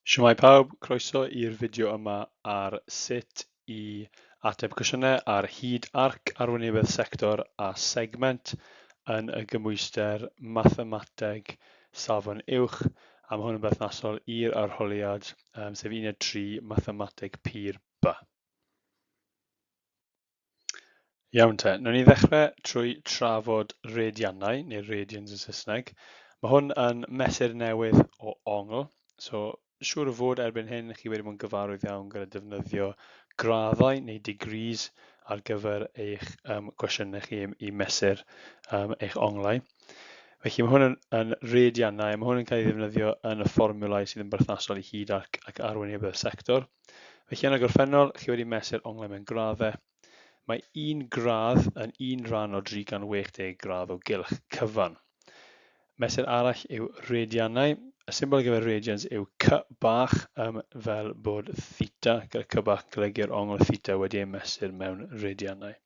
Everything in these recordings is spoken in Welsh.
Shwmae pawb, croeso i'r fideo yma ar sut i ateb cwestiynau ar hyd arc arwynebedd sector a segment yn y gymhwyster Mathemateg Safon Uwch, a mae hwn yn berthnasol i'r arholiad, sef Uned 3 Mathemateg Pur B. Iawn te, wnawn ni ddechrau trwy trafod radiannau, neu radians yn Saesneg. Mae hwn yn mesur newydd o ongl, so siŵr o fod erbyn hyn chi wedi bod yn gyfarwydd iawn gyda defnyddio graddau neu degrees ar gyfer eich cwestiynau chi i mesur eich onglau. Felly mae hwn yn radiannau, a mae hwn yn cael ei ddefnyddio yn y fformiwlau sydd yn berthnasol i hyd ac arwynebedd y sector. Felly yn y gorffennol, chi wedi mesur onglau mewn graddau. Mae un gradd yn un rhan o 360 gradd o gylch cyfan. Mesur arall yw radiannau. Y symbol ar gyfer radians yw C bach, fel bod theta, gyda C bach yn golygu'r ongl theta wedi ei mesur mewn radiannau.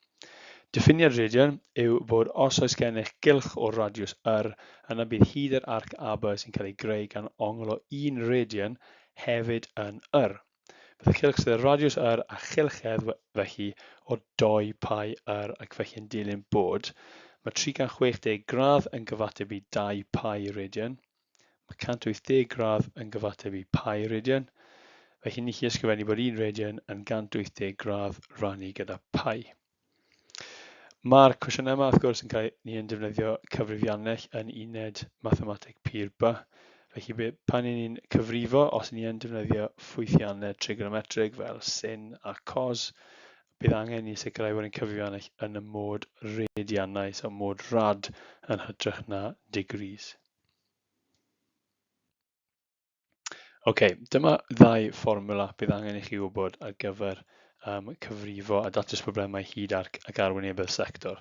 Diffiniad radian yw bod os oes gennych gylch o radiws R, yna bydd hyd yr arc AB sy'n cael ei greu gan ongl o un radian hefyd yn R. Bydd y cylch sydd â radiws R a chylchedd felly o 2 pi R ac felly yn dilyn bod mae 360 gradd yn gyfateb i 2 pi radian, mae 180 gradd yn gyfateb i pi radian, felly ni chi ysgrifennu bod 1 radian yn 180 gradd rannu gyda pi. Mae'r cwestiynau yma wrth gwrs yn cael, ni yn defnyddio cyfrifiannell yn uned mathemateg pur B, felly pan ni'n cyfrifo, os ni yn defnyddio ffwythiannau trigonometrig fel sin a cos, bydd angen i ni sicrhau bod ein cyfrifiannell yn y mod radiannau, so mod rad yn hytrach na degrees. OK, dyma ddau fformwla bydd angen i chi wybod ar gyfer cyfrifo a datrys problemau hyd arc ac arwynebedd sector.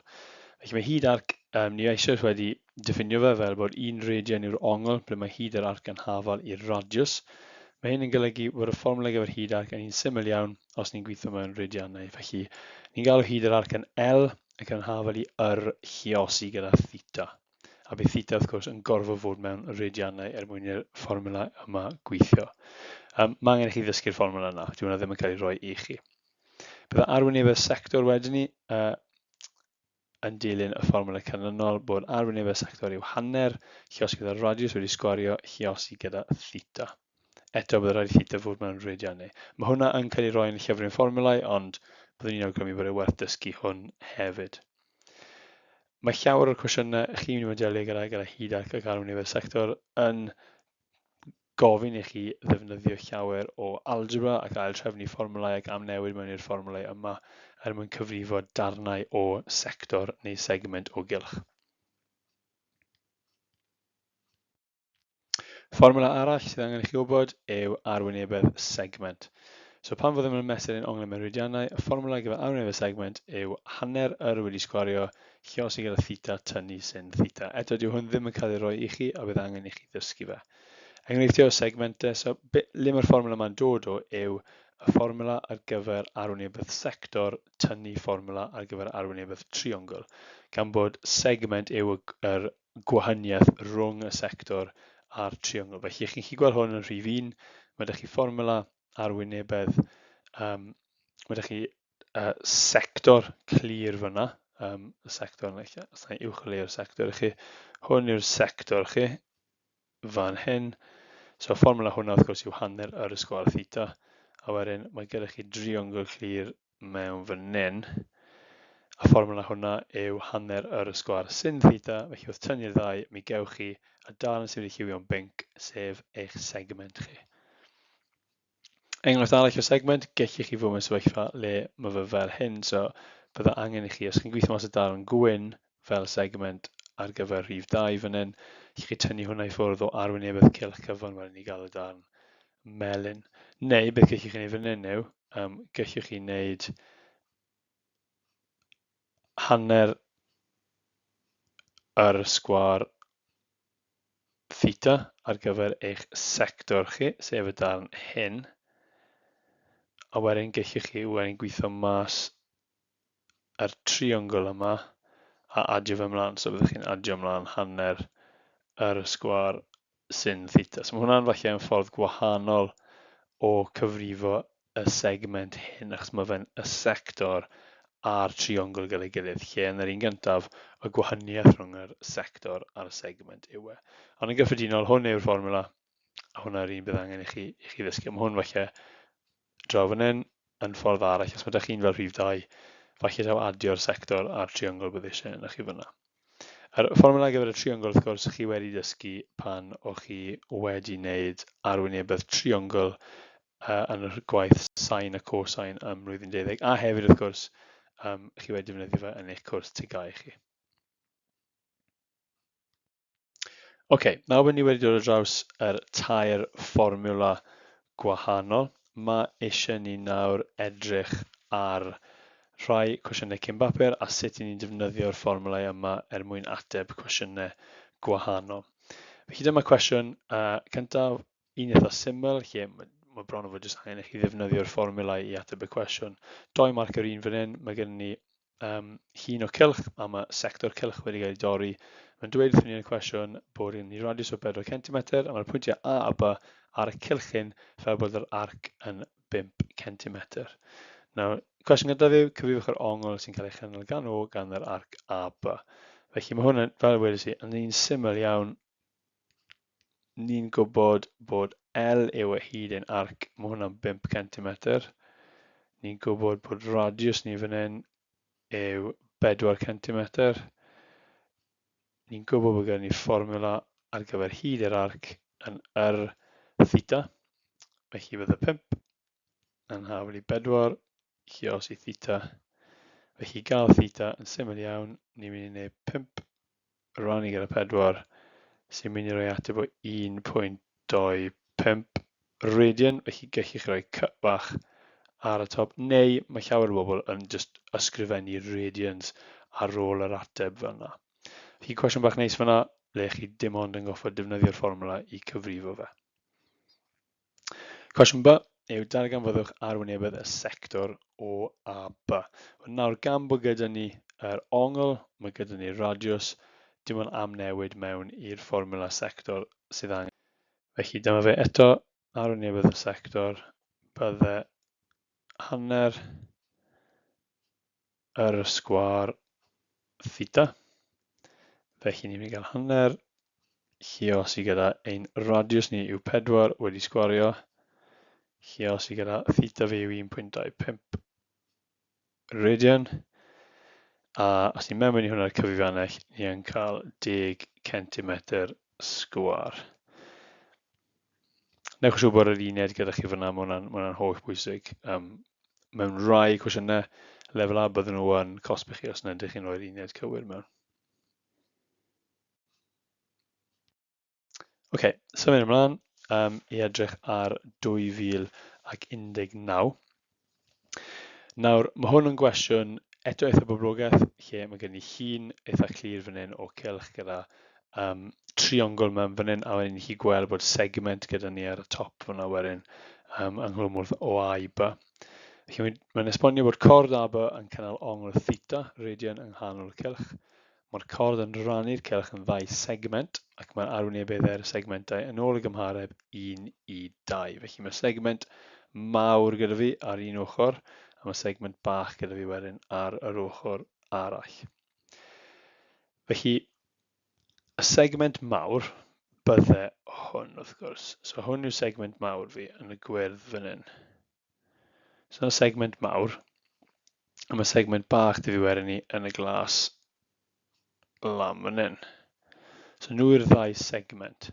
Felly mae hyd arc, ni eisoes wedi diffinio fe fel bod un radian yw'r ongl ble mae hyd yr arc yn hafal i'r radiws. Mae hyn yn golygu bod y fformwla gyfer hyd arc yn un syml iawn os ni'n gweithio mewn radiannau. Felly, ni'n galw hyd yr arc yn L ac yn hafal i yr lluosi gyda theta. A bydd theta wrth gwrs yn gorfod fod mewn radiannau er mwyn i'r fformwla yma gweithio. Mae angen i chi ddysgu'r fformwla yna, dyw hwnna ddim yn cael ei roi i chi. Bydd arwynebedd sector wedyn ni yn dilyn y fformwla canlynol bod arwynebedd sector yw hanner lluosi gyda radiws wedi sgwario lluosi gyda theta. Eto, bydd rhaid i theta fod mewn radiannau. Mae hwnna yn cael ei roi yn y llyfryn fformwlau, ond byddwn i'n awgrymu bod e werth dysgu hwn hefyd. Mae llawer o'r cwestiynau chi'n mynd i fod yn delio gyda hyd ac arwynebedd sector yn gofyn i chi ddefnyddio llawer o algebra ac ailtrefnu fformwlau ac amnewid mewn i'r fformwlau yma er mwyn cyfrifo darnau o sector neu segment o gylch. Fformwla arall sydd angen i chi wybod yw arwynebedd segment. So pan fyddwn yn mesur ein onglau meridiannau, y fformwla ar gyfer arwynebedd segment yw hanner yr wedi sgwario lluosi gyda theta tynnu sin theta. Eto, dyw hwn ddim yn cael ei roi i chi a bydd angen i chi ddysgu fe. Enghreifftiau o segmentau, so be, le mae'r fformwla yma'n dod o yw y fformwla ar gyfer arwynebedd sector tynnu fformwla ar gyfer arwynebedd triongl, gan bod segment yw yr gwahaniaeth rhwng y sector a'r triongl. Felly, chi'n gallu gweld hwn yn rhif 1, mae ydych chi fformwla arwynebedd, mae ydych chi sector clir fyna, y sector yna, os na i uwcholeuo'r sector i chi, hwn yw'r sector chi fan hyn. So y fformwla hwnna wrth gwrs yw hanner yr sgwâr theta, a wedyn mae gyda chi driongl clir mewn fan hyn. A fformwla hwnna yw hanner yr sgwâr sin theta, felly wrth tynnu'r ddau, mi gewch chi y darn sydd wedi lliwio'n binc, sef eich segment chi. Enghraifft arall o segment, gellwch chi fod mewn sefyllfa le mae fe fel hyn, so bydda angen i chi, os chi'n gweithio mas y darn gwyn fel segment ar gyfer rhif 2 fan hyn, allwch chi tynnu hwnna i ffwrdd o arwynebedd cylch cyfan wedyn i gael y darn melyn. Neu beth gellwch chi wneud fan hyn yw, gellwch chi wneud hanner yr sgwâr theta ar gyfer eich sector chi, sef y darn hyn. A wedyn gellwch chi wedyn gweithio mas yr triongl yma a adio fe ymlaen. So byddwch chi'n adio ymlaen hanner yr sgwâr sin theta. So mae hwnna'n falle yn ffordd gwahanol o cyfrifo y segment hyn, achos mae fe'n y sector a'r triongl gyda'i gilydd, lle yn yr un gyntaf y gwahaniaeth rhwng yr sector a'r segment yw e. Ond yn gyffredinol, hwn yw'r fformwla, a hwnna'r un bydd angen i chi, i chi ddysgu. Mae hwn falle draw fan hyn yn ffordd arall, os mae ydych chi'n fel rhif 2, falle taw adio'r sector a'r triongl bydd eisiau yna chi fyna. Yr fformwla ar gyfer y triongl, wrth gwrs, chi wedi dysgu pan o'ch chi wedi wneud arwynebedd triongl yn yr gwaith sain a cosain ym mlwyddyn deuddeg, a hefyd, wrth gwrs, um, chi wedi defnyddio fe yn eich cwrs TGAU chi. Oce, okay, nawr bod ni wedi dod ar draws yr tair fformiwla gwahanol, mae eisiau ni nawr edrych ar rhai cwestiynau cyn bapur a sut i ni'n defnyddio'r fformiwlau yma er mwyn ateb cwestiynau gwahanol. Felly dyma cwestiwn cyntaf, un eitha syml, lle mae, mae bron o fod jyst angen i chi ddefnyddio'r fformiwlau i ateb y cwestiwn. Doi marc yr un fan hyn, mae gennym ni llun o cylch a mae sector cylch wedi cael ei dorri. Mae'n dweud wrthyn ni yn y cwestiwn bod gen ni radiws o 4 cm a mae'r pwyntiau A a B ar y cylchyn fel bod yr arc yn 5 cm. Nawr, cwestiwn gyntaf yw, cyfrifwch yr ongl sy'n cael ei chynnal gan O gan yr arc AB. Felly mae hwn, yn, fel wedes i, yn un syml iawn. Ni'n gwybod bod L yw y hyd ein arc, mae hwnna'n 5 cm. Ni'n gwybod bod radius ni fan hyn yw 4 cm. Ni'n gwybod bod gen ni fformula ar gyfer hyd yr arc yn yr theta. Felly bydd y 5 yn hafal i 4, lluos i theta. Felly gael theta yn syml iawn, ni'n mynd i wneud 5 rannu gyda 4 sy'n mynd i roi ateb o 1.25 radian, felly gallwch chi roi cut bach ar y top, neu mae llawer o bobl yn just ysgrifennu radians ar ôl yr ateb fel yna. Felly cwestiwn bach neis fyna, le chi dim ond yn goffod defnyddio'r fformwla i cyfrifo fe. Cwestiwn B yw darganfyddwch arwynebedd y sector O a B. Wel, nawr gan bod gyda ni yr ongl, mae gyda ni'r radiws, dim ond amnewid mewn i'r fformwla sector sydd angen. Felly dyma fe eto, arwynebedd y sector, bydde hanner yr sgwâr theta. Felly ni'n mynd i gael hanner lluosi gyda ein radius ni yw 4 wedi sgwario, lluosi gyda theta fi yw 1.25 radian, a os ni'n mewn i hwnna'r cyfrifannell, ni yn cael 10 cm sgwâr. Newch yn siŵr bod yr uned gyda chi fyna, mae hwnna'n ma hwnna holl bwysig. Mewn rhai cwestiynau lefel A bydden nhw yn cosbi chi os nad ydych chi'n rhoi'r uned cywir mewn. Oce, okay, symud ymlaen i edrych ar 2019. Nawr, mae hwn yn gwestiwn eto eitha boblogaidd, lle mae gen i llun eitha clir fan hyn o cylch gyda triongl mewn fan hyn, a wedyn ni gweld bod segment gyda ni ar y top fyna wedyn ynghlwm wrth o A i B. Felly mae'n esbonio bod cord AB yn cynnal ongl theta, radian yng nghanol y cylch. Mae'r cord yn rhannu'r cylch yn ddau segment ac mae'r arwynebeddau'r segmentau yn ôl y gymhareb 1 i 2. Felly mae segment mawr gyda fi ar un ochr a mae segment bach gyda fi wedyn ar yr ochr arall. Felly, y segment mawr bydde hwn wrth gwrs. So hwn yw segment mawr fi yn y gwyrdd fan hyn. So yna segment mawr, a mae segment bach dy fi wedyn ni yn y glas lan fan hyn. So nhw yw'r ddau segment.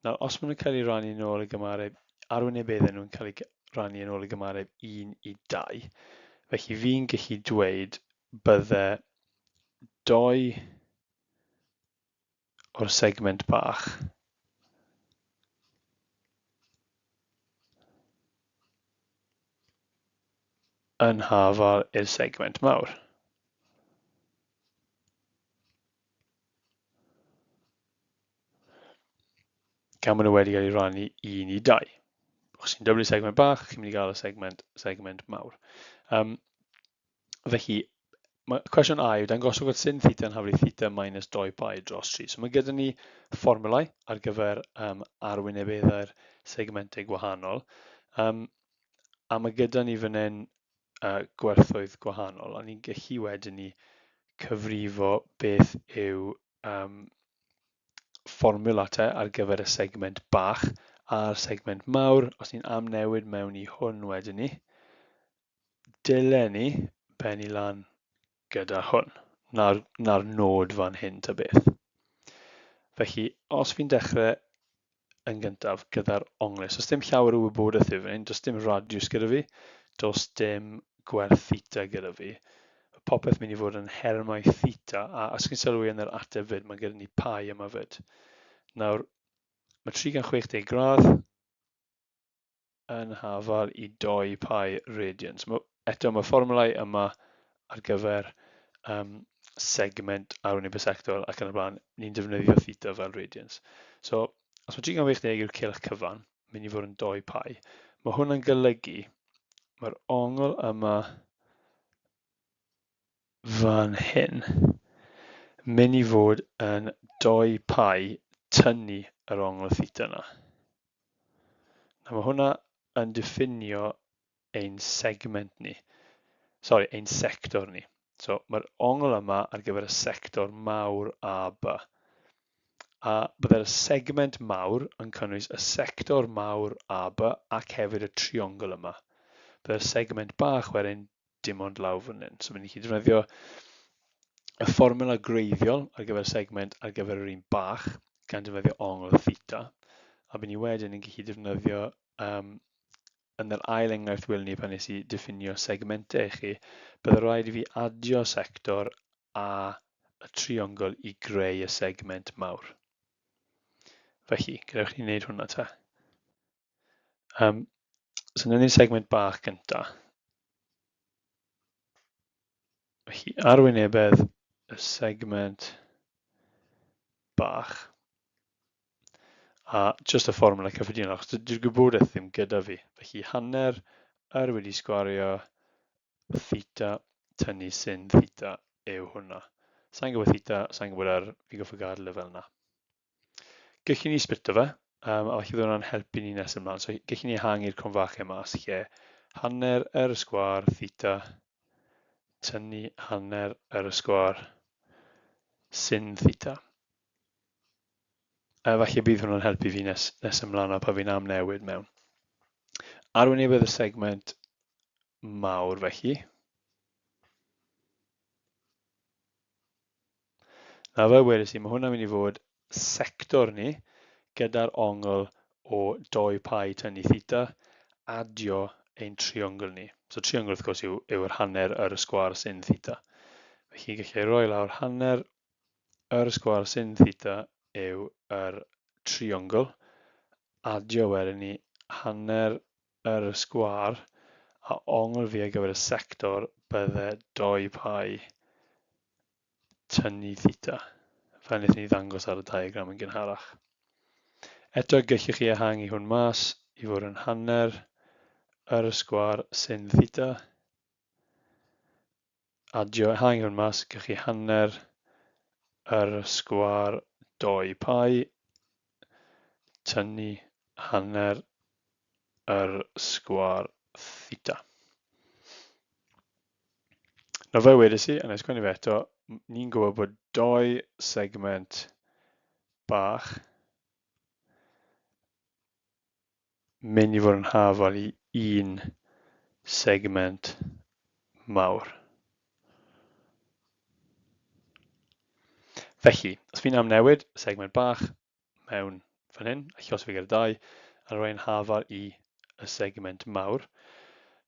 Nawr, os maen nhw'n cael eu rannu yn ôl y gymareb, arwynebeddau nhw'n cael eu rannu yn ôl y gymareb 1 i 2, felly fi'n gallu dweud bydde 2 o'r segment bach. Yn hafal i'r segment mawr. Gan bod nhw wedi cael eu rannu 1 i 2. Os chi'n dyblu segment bach, chi'n mynd i gael y segment, segment mawr. Felly, mae cwestiwn A yw dangoswch fod sin theta yn haflu theta minus 2 pi dros 3. So mae gyda ni fformulau ar gyfer arwynebeddau'r segmentau gwahanol. A mae gyda ni fan hyn gwerthoedd gwahanol, a ni'n gallu wedyn ni cyfrifo beth yw fformiwla te ar gyfer y segment bach a'r segment mawr. Os ni'n amnewid mewn i hwn wedyn ni, dylen ni bennu lan gyda hwn, na'r nod fan hyn ta beth. Felly, os fi'n dechrau yn gyntaf gyda'r ongl, does dim llawer o wybodaeth i fan hyn, does dim radiws gyda fi, does dim gwerth theta gyda fi. Mae popeth mynd i fod yn nhermau theta, a os chi'n sylwi yn yr ateb fyd, mae gyda ni pi yma fyd. Nawr, mae 360 gradd yn hafal i 2 pi radians. Eto, mae fformwlau yma ar gyfer segment arwyneb y sector ac yn y blaen, ni'n defnyddio theta fel radians. So, os mae 360 yw'r cylch cyfan, mynd i fod yn 2 pi. Mae hwn yn golygu mae'r ongl yma fan hyn mynd i fod yn 2 pi tynnu yr ongl theta yna. Nawr mae hwnna yn diffinio ein segment ni. Sori, ein sector ni. So mae'r ongl yma ar gyfer y sector mawr AB. A byddai'r segment mawr yn cynnwys y sector mawr AB ac hefyd y triongl yma. Byddai'r segment bach wedyn dim ond lawr fan hyn. So mynd i chi defnyddio y fformula gwreiddiol ar gyfer segment ar gyfer yr un bach gan defnyddio ongl theta. A bydd ni wedyn yn gallu defnyddio, yn yr ail enghraifft welwn ni pan nes i diffinio segmentau i chi, bydde rhaid i fi adio sector a y triongl i greu y segment mawr. Felly, gadewch ni wneud hwnna ta. So wnawn ni'r segment bach gynta. Felly, arwynebedd y segment bach. A just y fformwla cyffredinol, achos dydy'r gwybodaeth ddim gyda fi. Felly, hanner r wedi sgwario theta tynnu sin theta yw hwnna. Sa'n gwybod theta, sa'n gwybod r, fi'n gorfod gadael e fel yna. Gallwn ni splito fe, a falle bydd hwnna'n helpu ni nes ymlaen. So gallwn ni ehangu'r cromfachau mas lle hanner r sgwâr theta tynnu hanner r sgwâr sin theta. A falle bydd hwnna'n helpu fi nes ymlaen a pa fi'n amnewid mewn. Arwynebedd y segment mawr felly. Nawr fel wedes i, mae hwnna'n mynd i fod sector ni gyda'r ongl o 2 pi tynnu theta, adio ein triongl ni. So triongl wrth gwrs yw'r hanner yr sgwâr sin theta. Felly gallai roi lawr hanner yr sgwâr sin theta yw yr triongl, adio wedyn ni hanner yr sgwâr, a ongl fi ar gyfer y sector bydde 2 pi tynnu theta, fel wnaethon ni ddangos ar y diagram yn gynharach. Eto, gallwch chi ehangu hwn mas i fod yn hanner yr sgwâr sin theta. Adio, ehangu hwn mas, gallwch chi hanner yr sgwâr 2 pi, tynnu hanner yr sgwâr theta. Nawr fel wedes i, a na i sgwennu fe eto, ni'n gwybod bod dou segment bach mynd i fod yn hafal i un segment mawr. Felly, os fi'n amnewid segment bach mewn fan hyn, a lluosi fe gyda 2, a rhoi yn hafal i y segment mawr.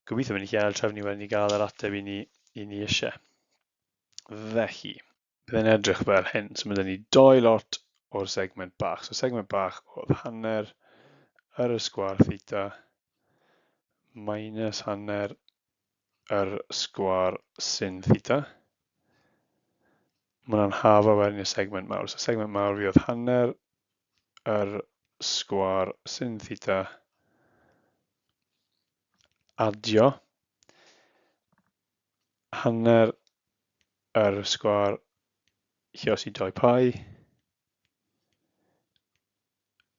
Gobeithio mynd i chi ail trefnu wedyn i gael yr ateb i ni eisiau. Felly, bydd e'n edrych fel hyn. So mae 'da ni dou lot o'r segment bach. So segment bach oedd hanner yr sgwâr theta minus hanner yr sgwâr sin theta. Mae hwnna'n hafal wedyn i'r segment mawr. So segment mawr fi oedd hanner yr sgwâr sin theta adio hanner yr sgwâr lluosi 2 pi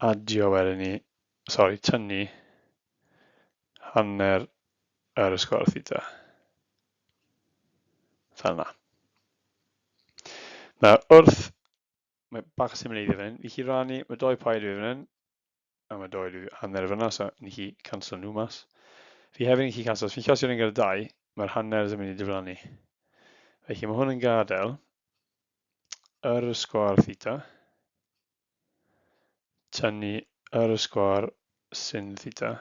adio wedyn ni, sori, tynnu Hanner r sgwâr theta. Fel yna. Nawr, wrth, mae bach o symleiddio fan hyn, fi chi rannu, mae doi pi dwi fan hyn, a mae doi dwi hanner fyna, so ni chi cancel nhw mas. Fi hefyd yn gallu cancel, os fi'n llosgi hwn gyda dau, mae'r hanner yn mynd i diflannu. Felly mae hwn yn gadael r sgwâr theta, tynnu r sgwâr sin theta,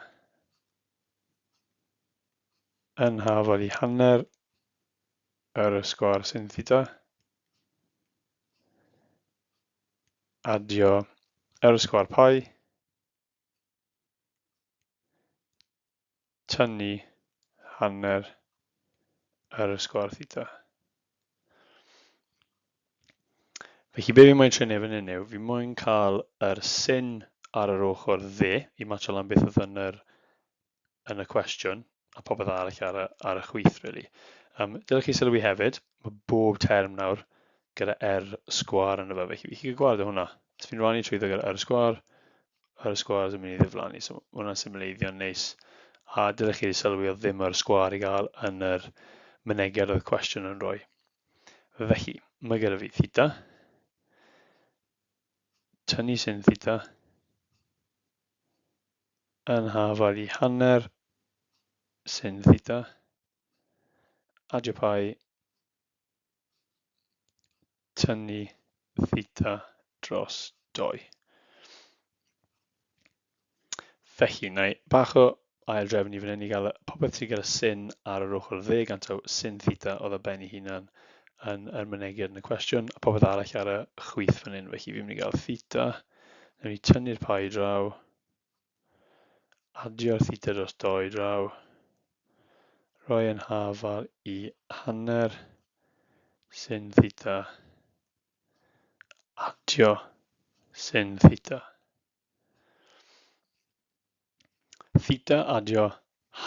yn hafal i hanner r sgwâr sin theta, adio r sgwâr pi, tynnu hanner r sgwâr theta. Felly be fi moyn trio neud fan hyn yw, fi moyn cael yr sin ar yr ochr dde i matcho lan beth oedd yn yr, yn y cwestiwn a popeth arall ar y, ar y chwith, really. Dylech chi sylwi hefyd, mae bob term nawr gyda r sgwâr ynddo fe, felly fi gallu gwared o hwnna. Os fi'n rannu trwyddo gyda r sgwâr, r sgwâr yn mynd i ddiflannu, so mae hwnna'n symleiddio'n neis. A dylech chi sylwi oedd ddim r sgwâr i gael yn yr mynegiad oedd cwestiwn yn rhoi. Felly, mae gyda fi theta, tynnu sin theta, yn hafal i hanner sin theta, adio pi, tynnu theta dros 2. Felly, na i bach o ail drefnu fan hyn i gael popeth sydd gyda sin ar yr ochr dde gan taw sin theta oedd ar ben ei hunan yn yr mynegiad yn y cwestiwn, a popeth arall ar y chwith fan hyn. Felly fi'n mynd i gael theta, newn ni tynnu'r pi draw, adio'r theta dros 2 draw, rhoi yn hafal i hanner sin theta, adio sin theta. Theta adio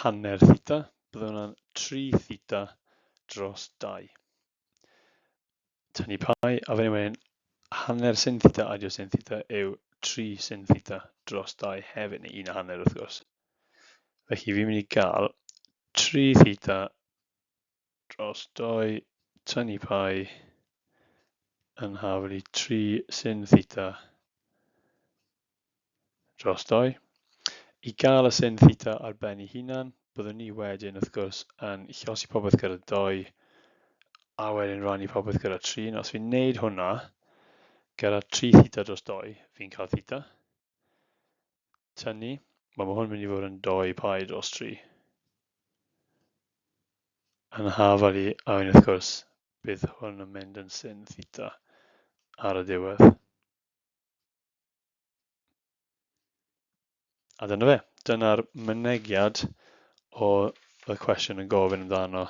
hanner theta, bydd hwnna'n 3 theta dros 2. Tynnu pi, a fan hyn wedyn, hanner sin theta adio sin theta yw 3 sin theta dros 2 hefyd, neu 1 a hanner wrth gwrs. Felly fi'n mynd i gael 3 theta dros 2 tynnu pi yn hafal i 3 sin theta dros 2. I gael y sin theta ar ben ei hunan, byddwn ni wedyn, wrth gwrs, yn llosi popeth gyda 2 a wedyn rannu popeth gyda 3. Nawr, os fi'n neud hwnna gyda 3 theta dros 2, fi'n cael theta. Tynnu, wel, mae hwn yn mynd i fod yn 2 pi dros 3. Yn hafal i, a wedyn wrth gwrs, bydd hwn yn mynd yn sin theta ar y diwedd. A dyna fe. Dyna'r mynegiad o y cwestiwn yn gofyn amdano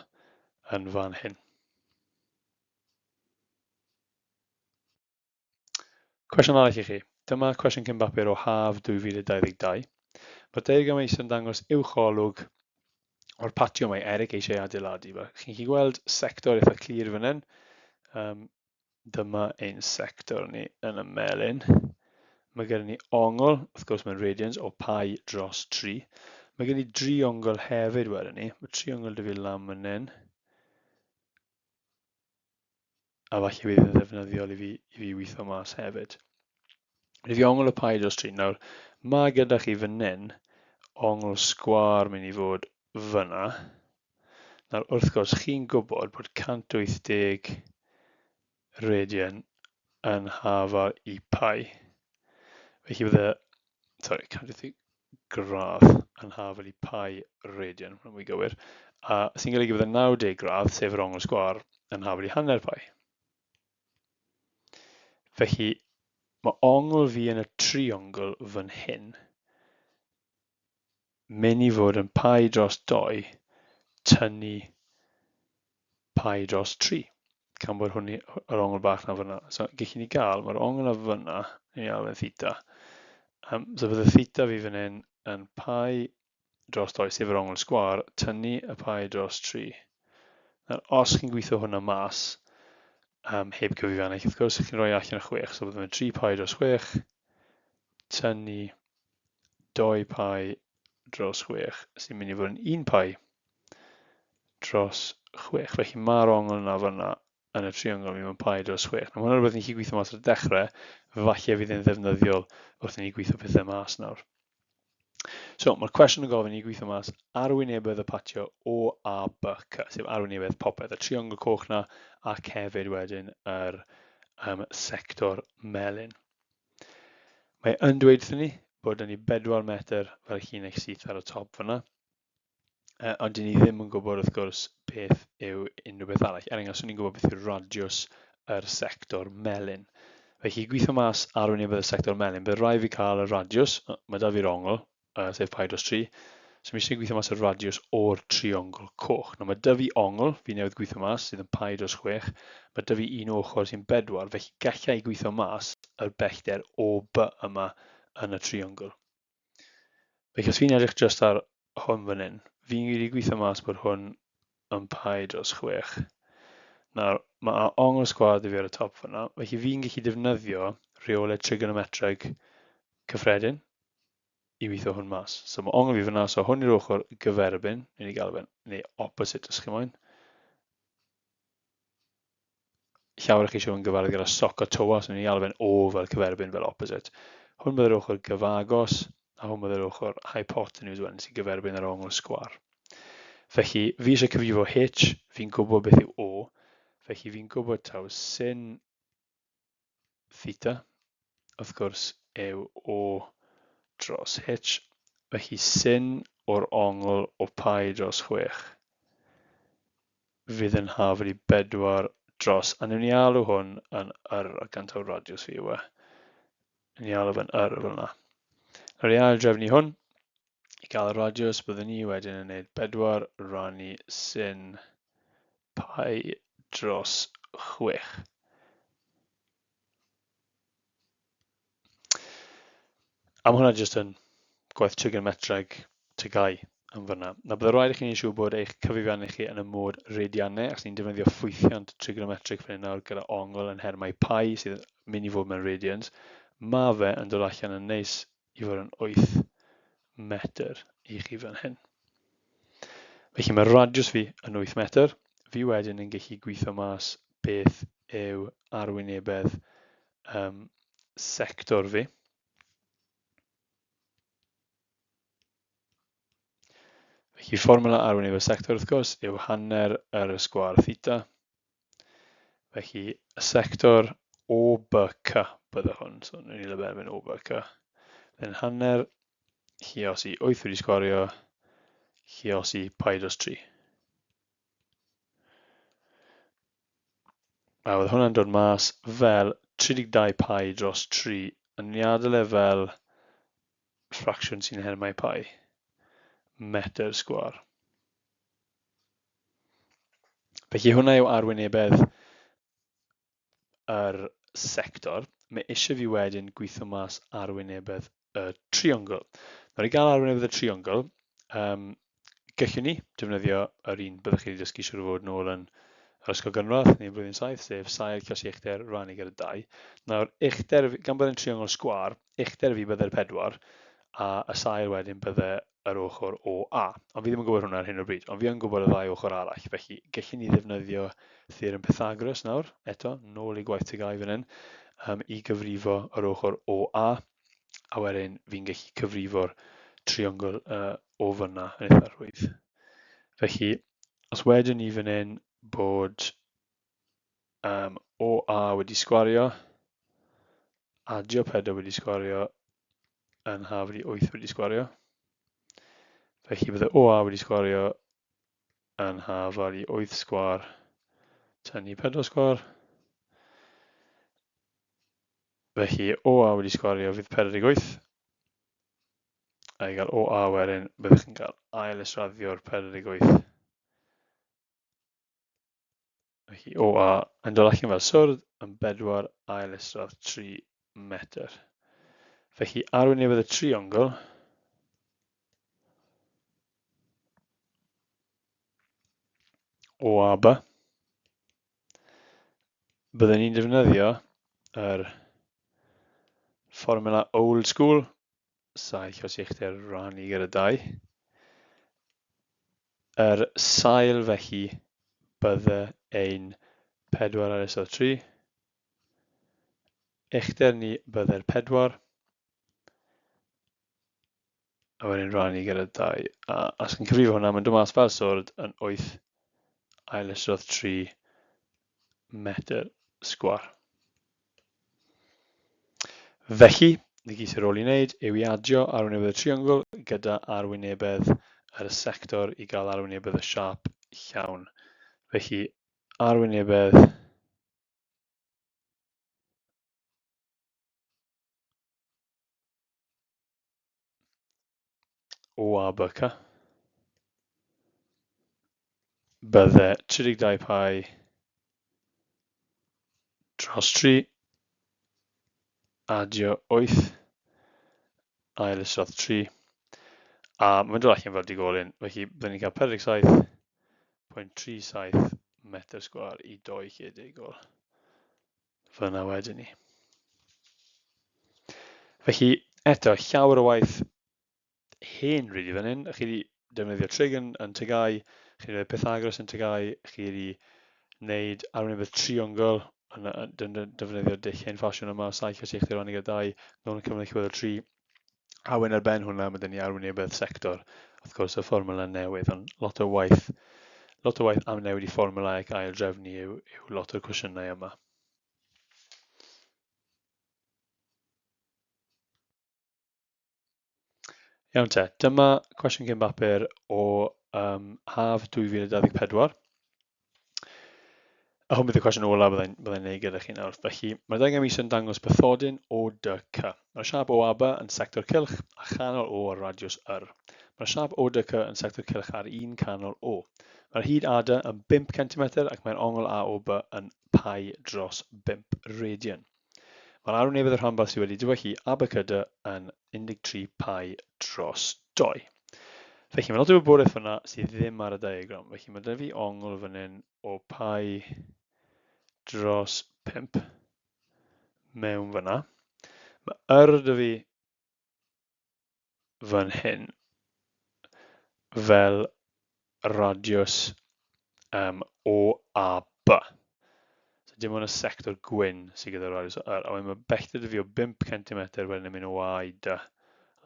yn fan hyn. Cwestiwn arall i chi. Dyma cwestiwn cyn bapur o haf 2022. Mae'r diagram eisoes yn dangos uwcholwg o'r patio mae Eric eisiau adeiladu. Chi'n gallu gweld sector eitha clir fan hyn. Dyma ein sector ni yn y melyn. Mae gennym ni ongl, wrth gwrs mae'n radians, o pi dros 3. Mae gen i driongl hefyd wedyn ni. Mae triongl dy fi lan fan hyn. A falle bydd yn ddefnyddiol i fi, i fi weithio mas hefyd. Mae fi ongl o pi dros 3. Nawr, mae gyda chi fan hyn ongl sgwâr mynd i fod fyna. Nawr, wrth gwrs, chi'n gwybod bod 180 radian yn hafal i pi. Felly bydde, sorry, 180 gradd yn hafal i pi radian, hwnna'n mwy gywir, a sy'n golygu bydde 90 gradd, sef yr ongl sgwâr, yn hafal i hanner pi. Felly, mae ongl fi yn y triongl fan hyn mynd i fod yn pi dros 2 tynnu pi dros 3. Gan bod hwn yr ongl bach na fyna. So, gallwn ni gael, mae'r ongl na fyna, ni'n alw yn theta. So bydd y theta fi fan hyn yn pi dros 2, sef yr ongl sgwâr, tynnu y pi dros 3. Nawr, os chi'n gweithio hwnna mas, heb gyfrifiannell, wrth gwrs, chi'n rhoi allan y 6, so bydd yn 3 pi dros 6, tynnu 2 pi dros 6 sy'n mynd i fod yn 1 pi dros 6. Felly mae'r ongl yna fyna yn y triongl yn mynd pi dros 6. Nawr mae hwnna'n rhywbeth ni'n gallu gweithio mas ar y dechrau, falle fydd e'n ddefnyddiol wrth i ni gweithio pethau mas nawr. So, mae'r cwestiwn yn gofyn i ni gweithio mas arwynebedd y patio O, A, B, C, sef arwynebedd popeth, y triongl coch na ac hefyd wedyn yr sector melyn. Mae yn dweud wrthyn ni bod 'da ni 4 metr fel llinell syth ar y top fyna, ond dyn ni ddim yn gwybod wrth gwrs beth yw unrhyw beth arall. Er enghraifft, swn i'n gwybod beth yw radiws yr sector melyn. Felly, i gweithio mas arwynebedd y sector melyn, bydd rhaid fi cael y radiws, mae da fi'r ongl, sef pi dros 3, so mi eisiau gweithio mas y radiws o'r triongl coch. Nawr mae da fi ongl, fi newydd gweithio mas, sydd yn pi dros 6, mae da fi un ochr sy'n 4, felly gallai gweithio mas yr bellter OB yma yn y triongl. Felly os fi'n edrych jyst ar hwn fan hyn, fi'n wedi gweithio mas bod hwn yn pi dros 6. Nawr, mae ongl sgwâr 'da fi ar y top fan'na, felly fi'n gallu defnyddio rheolau trigonometreg cyffredin i weithio hwn mas. So mae ongl fi fan'na, so hwn yw'r ochr gyferbyn, neu ni gael fe'n, neu opposite os chi moyn. Llawer o chi eisiau yn gyfarwydd gyda SOHCAHTOA, so ni'n alw fe'n O fel cyferbyn, fel opposite. Hwn byddai'r ochr gyfagos, a hwn byddai'r ochr hypotenuse wedyn, sy'n gyferbyn ar ongl sgwâr. Felly, fi eisiau cyfrifo H, fi'n gwybod beth yw O, felly fi'n gwybod taw sin theta, wrth gwrs, yw O dros H. Felly sin o'r ongl o pi dros 6 fydd yn hafal i 4 dros, a newn ni alw hwn yn yr, a gan taw radiws fi yw e. Newn ni alw fe'n yr fel yna. Nawr i ail drefnu hwn, i gael y radiws, byddwn ni wedyn yn gwneud 4 rannu sin pi dros 6. A mae hwnna jyst yn gwaith trigonometreg TGAU yn fyna. Nawr byddai rhaid i chi wneud siŵr bod eich cyfrifiannau chi yn y môd radiannau, achos ni'n defnyddio ffwythiant trigonometric fan hyn nawr gyda ongl yn nhermau pi sydd yn mynd i fod mewn radians. Mae fe yn dod allan yn neis i fod yn 8 metr i chi fan hyn. Felly mae radiws fi yn 8 metr. Fi wedyn yn gallu gweithio mas beth yw arwynebedd sector fi. Felly fformwla arwynebedd sector wrth gwrs yw hanner yr sgwâr theta. Felly y sector OBC bydde hwn, so wnawn ni labelu fe'n OBC. Then hanner lluosi 8 wedi sgwario, lluosi pi dros 3. A oedd hwnna'n dod mas fel 32 pi dros 3, a ni adael e fel ffracsiwn sy'n nhermau pi, metr sgwâr. Felly hwnna yw arwynebedd yr sector. Mae eisiau fi wedyn gweithio mas arwynebedd y triongl. Nawr i gael arwynebedd y triongl, gallwn ni defnyddio yr un byddwch chi wedi dysgu siŵr o fod nôl yn yr ysgol gynradd neu blwyddyn 7, sef sail lluosi uchder rannu gyda 2. Nawr, uchder, gan bod e'n triongl sgwâr, uchder fi bydde'r 4, a y sail wedyn bydde yr ochr OA. Ond fi ddim yn gwybod hwnna ar hyn o bryd, ond fi yn gwybod y ddau ochr arall, felly gallwn ni ddefnyddio theorem Pythagoras nawr, eto, nôl i gwaith TGAU fan hyn, i gyfrifo yr ochr OA, a wedyn fi'n gallu cyfrifo'r triongl o fyna yn eitha rhwydd. Felly, os wedyn ni fan hyn bod OA wedi sgwario, adio 4 wedi sgwario, yn haflu 8 wedi sgwario. Felly bydde OA wedi sgwario yn hafal i 8 sgwar tynnu 4 sgwar. Felly OA wedi sgwario fydd 48. A i gael OA wedyn, byddwch chi'n cael ail israddio'r 48. Felly OA yn dod allan fel swrdd yn 4 ail isradd 3 metr. Felly arwynebedd y triongl OAB, byddwn ni'n defnyddio yr fformula old school. 7 llos uchder rannu gyda 2. Yr sail felly bydde ein 4 ar isod 3. Uchder ni bydde'r 4. A wedyn rannu gyda 2. A os chi'n cyfrifo hwnna, mae'n dod mas fel swrd yn 8 ail isod 3 metr sgwâr. Felly, na gyd sydd ar ôl i wneud yw i adio arwynebedd y triongl gyda arwynebedd yr sector i gael arwynebedd y siâp llawn. Felly, arwynebedd o ABK bydde 32 pi dros 3 adio 8 ail isod 3 a mae'n dod allan fel digolyn, felly byddwn ni'n cael 47.37 metr sgwâr i doi lle degol fyna wedyn ni. Felly, eto, llawer o waith hen rili fan hyn. Chi wedi defnyddio trig yn, yn tygau, chi wedi Pythagoras yn tygau, chi wedi wneud arwynebedd triongl yn, yn, yn defnyddio dull hen ffasiwn yma, 7 os eich rannu gyda 2, nôl yn cyfnod allweddol 3. A wedyn ar ben hwnna, mae dyn ni arwynebedd sector, wrth gwrs y fformula newydd, ond lot o waith, lot o waith am newid i fformula ac ail drefnu yw, yw lot o'r cwestiynau yma. Iawn te, dyma cwestiwn cyn bapur o haf 2024. A hwn bydd y cwestiwn olaf byddai'n byddai wneud gyda chi nawr. Felly, mae'r diagram isod yn dangos bathodyn o D C. Mae'r siâp OAB yn sector cylch a chanol O ar radiws R. Mae'r siâp O D C yn sector cylch ar un canol O. Mae'r hyd AD yn 5 cm ac mae'r ongl AOB yn pi dros 5 radian. Mae'r arwynebedd y rhanbarth sydd wedi dywyllu ABCD yn 13 pi dros 2. Felly mae lot o wybodaeth fyna sydd ddim ar y diagram. Felly mae 'da fi ongl fan hyn o pi dros 5 mewn fyna. Mae yr 'da fi fan hyn fel radiws OAB. So dim ond y sector gwyn sydd gyda'r radiws o R. A wedyn mae bellter 'da fi o 5 cm wedyn yn mynd o A i D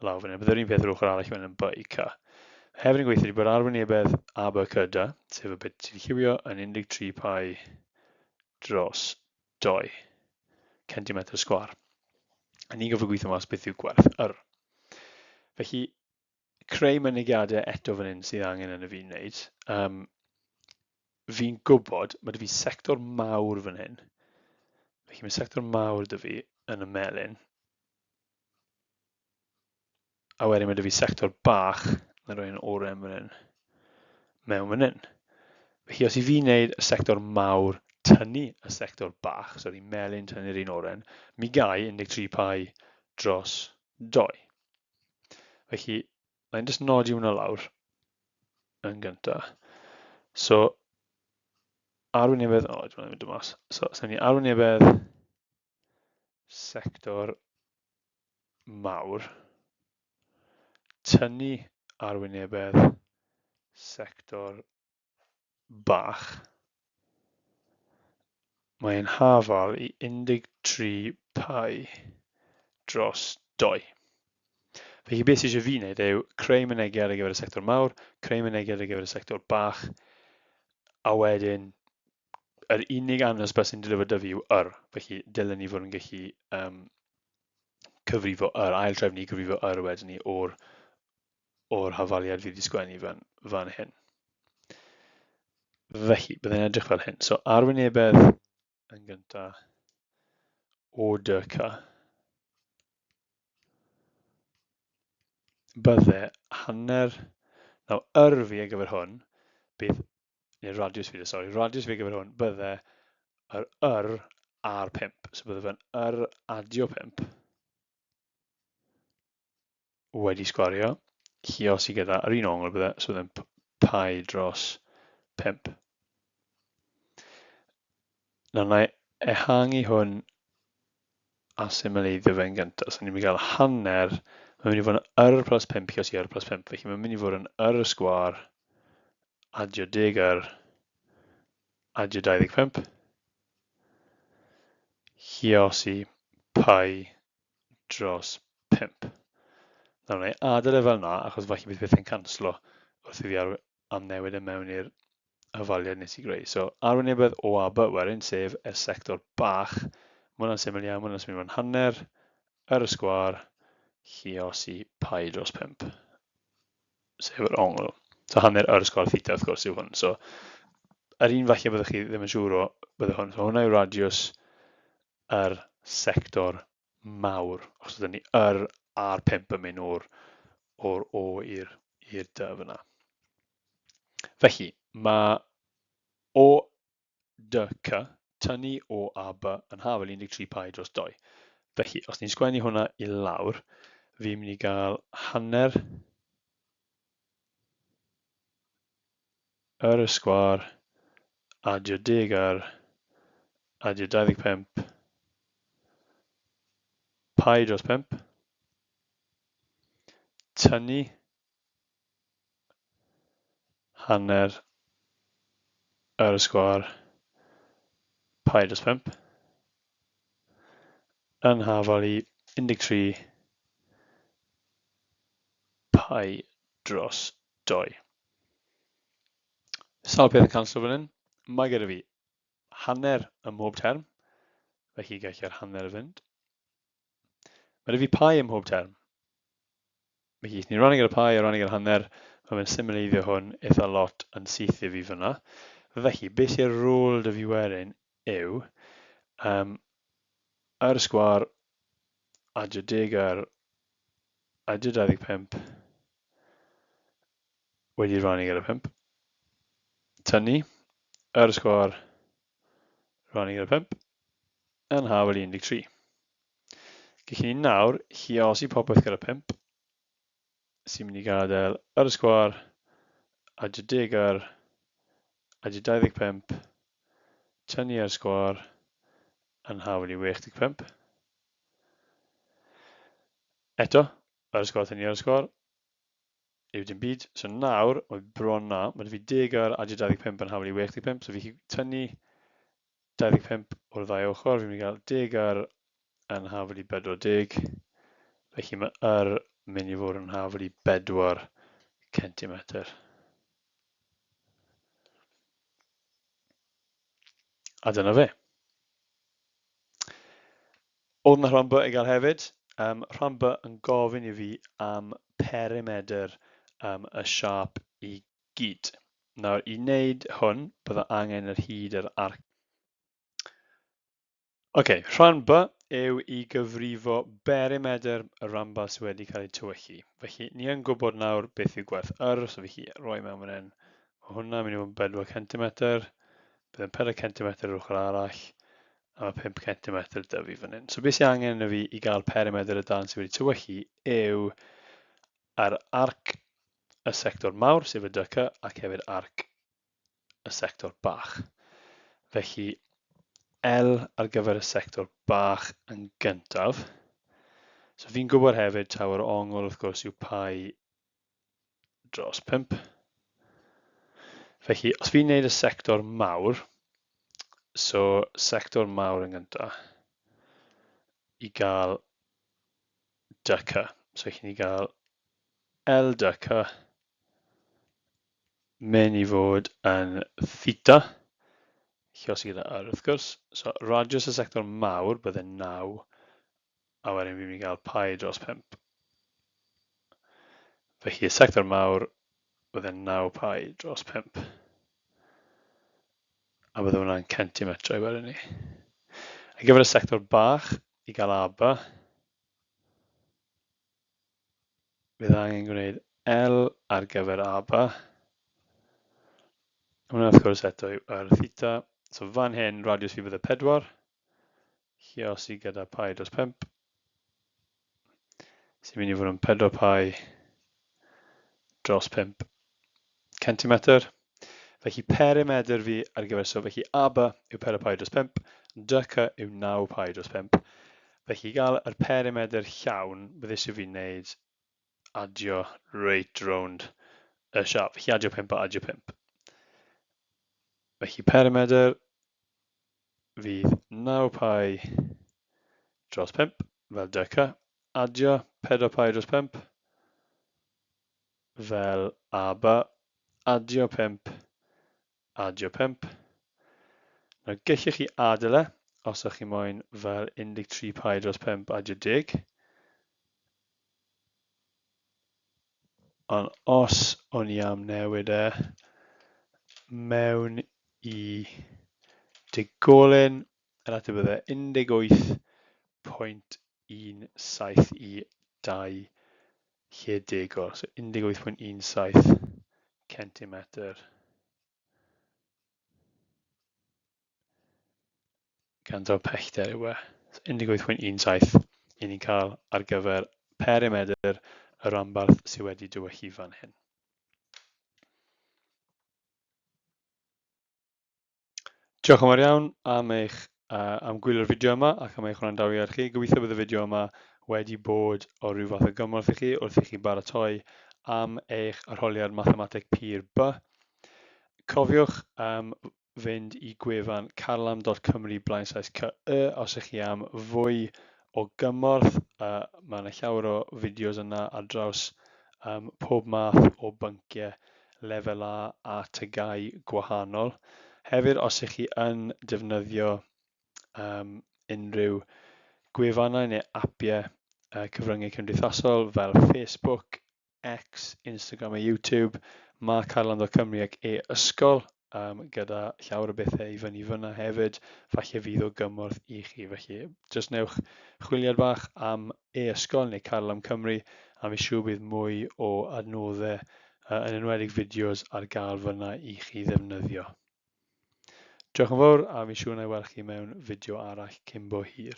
lawr fan hyn. Bydd yr un peth yr ochr arall wedyn yn B i C. Hefyd yn gweithio bod arwynebedd ABCD, sef y bit sy'n lliwio, yn 13 pi dros 2 centimetr sgwâr. A ni'n gorfod gweithio mas beth yw gwerth yr. Felly, creu mynegiadau eto fan hyn sydd angen yn y fi'n wneud. Fi'n gwybod, mae dy fi sector mawr fan hyn. Felly mae sector mawr dy fi yn y melyn. A wedyn mae 'da fi sector bach, na roi yn oren fan hyn, mewn fan hyn. Felly os i fi wneud y sector mawr tynnu y sector bach, so un melyn tynnu'r un oren, mi gai 13 pi dros 2. Felly, mae'n jyst nodi hwnna lawr yn gyntaf. So, arwynebedd, o, dwi'n mynd mas. So, so ni arwynebedd sector mawr, tynnu arwynebedd sector bach, mae'n hafal i 13 pi dros 2. Felly beth sydd eisiau fi wneud yw creu mynegiad ar gyfer y sector mawr, creu mynegiad ar gyfer y sector bach, a wedyn yr unig anhysbys sy'n deliver 'da fi yw yr, felly dylen ni fod yn gallu cyfrifo yr, ail trefnu i gyfrifo yr wedyn ni o'r, or hafaliad fi wedi sgwennu fan, fan hyn. Felly, byddai'n edrych fel hyn. So, arwynebedd yn gyntaf o dy C bydde hanner, nawr yr fi ar gyfer hwn, bydd neu radius fi, sori, radius fi ar gyfer hwn, bydde yr yr a'r 5. So bydde fe'n yr adio 5 wedi sgwario, lluosi gyda yr un ongl bydde, so bydde'n pi dros 5. Nawr na i ehangu hwn a symleiddio fe'n gyntaf. So ni'n mynd i gael hanner, Mae'n mynd i fod yn yr plus 5 lluosi yr plus 5. Felly mae'n mynd i fod yn yr sgwâr adio 10 yr adio 25 lluosi pi dros 5. Nawr, wna i adael e fel 'na, achos falle bydd pethau'n canslo wrth i fi amnewid e mewn i'r hafaliad nes i greu. So, arwynebedd OAB wedyn, sef y sector bach, mae hwnna'n syml iawn, mae hwnna'n symud mewn hanner yr y sgwâr lluosi pi dros 5, sef yr ongl. So hanner yr sgwâr theta wrth gwrs yw hwn. So, yr un falle byddwch chi ddim yn siŵr o bydde hwn. So hwnna yw radius yr sector mawr, achos ydyn ni yr a'r 5 yn mynd o'r, o'r O i'r i'r D fyna. Felly, mae O D C tynnu O A B yn hafal 13 pi dros 2. Felly, os ni'n sgwennu hwnna i lawr, fi'n mynd i gael hanner yr y sgwâr adio 10 yr adio 25 pi dros 5 tynnu hanner yr y sgwâr pi dros 5 yn hafal i 13 pi dros 2. Sawl peth yn canslo fan hyn. Mae gyda fi hanner ym mhob term, felly gallai'r hanner fynd. Mae gyda fi pi ym mhob term. Felly, os ni'n rannu gyda pi a rannu gyda hanner, mae fe'n symleiddio hwn eitha lot yn syth i fi fyna. Felly, beth sy'n ar ôl dy fi wedyn yw r sgwâr adio 10 r adio 25 wedi rannu gyda 5. Tynnu r sgwâr rannu gyda 5 yn hafal 13. Gallwn ni nawr lluosi popeth gyda 5 sy'n mynd i gadael r sgwâr adio 10 r adio 25 tynnu r sgwâr yn hafal i 65. Eto, r sgwâr tynnu r sgwâr yw dim byd. So nawr, mae bron na, mae fi 10 ar adio 25 yn hafal i 65, so fi chi tynnu 25 o'r ddau ochr, fi'n mynd i gael 10 ar yn hafal i 40, felly mae r mynd i fod yn hafal i 4 centimetr. A dyna fe. Oedd 'na rhan B i gael hefyd. Rhan B yn gofyn i fi am perimedr y siâp i gyd. Nawr, i wneud hwn, bydda angen yr hyd yr arc. Ok, rhan B yw i gyfrifo berimedr y rhanbarth sydd wedi cael ei tywyllu. Felly, ni yn gwybod nawr beth yw gwerth yr, so fi chi roi mewn fan hyn. Mae hwnna'n mynd i fod yn 4 centimetr, bydd yn 4 centimetr yr ochr arall, a mae 5 centimetr 'da fi fan hyn. So beth sy'n angen yna fi i gael perimedr y darn sydd wedi tywyllu yw ar arc y sector mawr, sef y DK, ac hefyd arc y sector bach. Felly L ar gyfer y sector bach yn gyntaf. So fi'n gwybod hefyd taw yr ongl wrth gwrs yw pi dros 5. Felly, os fi'n neud y sector mawr, so sector mawr yn gyntaf, i gael DK. So chi'n i gael LDK mynd i fod yn theta, lluosi gyda R wrth gwrs. So radius y sector mawr bydde 9, a wedyn fi'n mynd i gael pi dros 5. Felly y sector mawr bydde 9 pi dros 5. A bydde hwnna'n centimetrau wedyn ni. Ar gyfer y sector bach, i gael AB, bydd angen gwneud L ar gyfer AB. Hwna wrth gwrs eto yw R theta. So fan hyn, radius fi bydde 4. Lluosi gyda pi dros 5, sy'n mynd i fod yn 4 pi dros 5 centimetr. Felly perimedr fi ar gyfer, so felly AB yw 4 pi dros 5, DC yw 9 pi dros 5. Felly i gael yr perimedr llawn, beth eisiau fi wneud adio reit rownd y siap. Felly adio 5 a adio 5. Felly perimedr fydd 9 pi dros 5 fel DK, adio 4 pi dros 5 fel AB, adio 5, adio 5. Nawr gellwch chi adael e os ydych chi moyn fel 13 pi dros 5 adio 10. Ond os o'n i am newid e mewn i degolyn, yr ateb bydde 18.17 i 2 lle degol. So 18.17 centimetr. Gan taw pellter yw e. So 18.17 i ni'n cael ar gyfer perimedr y rhanbarth sydd wedi dywyllu fan hyn. Diolch yn fawr iawn am eich am gwylio'r fideo yma ac am eich wrandawiad chi. Gobeithio bydd y fideo yma wedi bod o ryw fath o gymorth i chi wrth i chi baratoi am eich arholiad Mathemateg Pur B. Cofiwch am fynd i gwefan carlam.cymru blaenslaes cy os ych chi am fwy o gymorth. Mae yna llawer o fideos yna ar draws pob math o bynciau lefel A a TGAU gwahanol. Hefyd, os ych chi yn defnyddio unrhyw gwefannau neu apiau cyfryngau cymdeithasol fel Facebook, X, Instagram a YouTube, mae Carlam.Cymru ac e-ysgol gyda llawer o bethau i fyny fyna hefyd, falle fydd o gymorth i chi. Felly, jyst newch chwiliad bach am e-ysgol neu Carlam Cymru a fi siŵr bydd mwy o adnoddau, yn enwedig fideos ar gael fyna i chi ddefnyddio. Diolch yn fawr a fi siŵr na i weld chi mewn fideo arall cyn bo hir.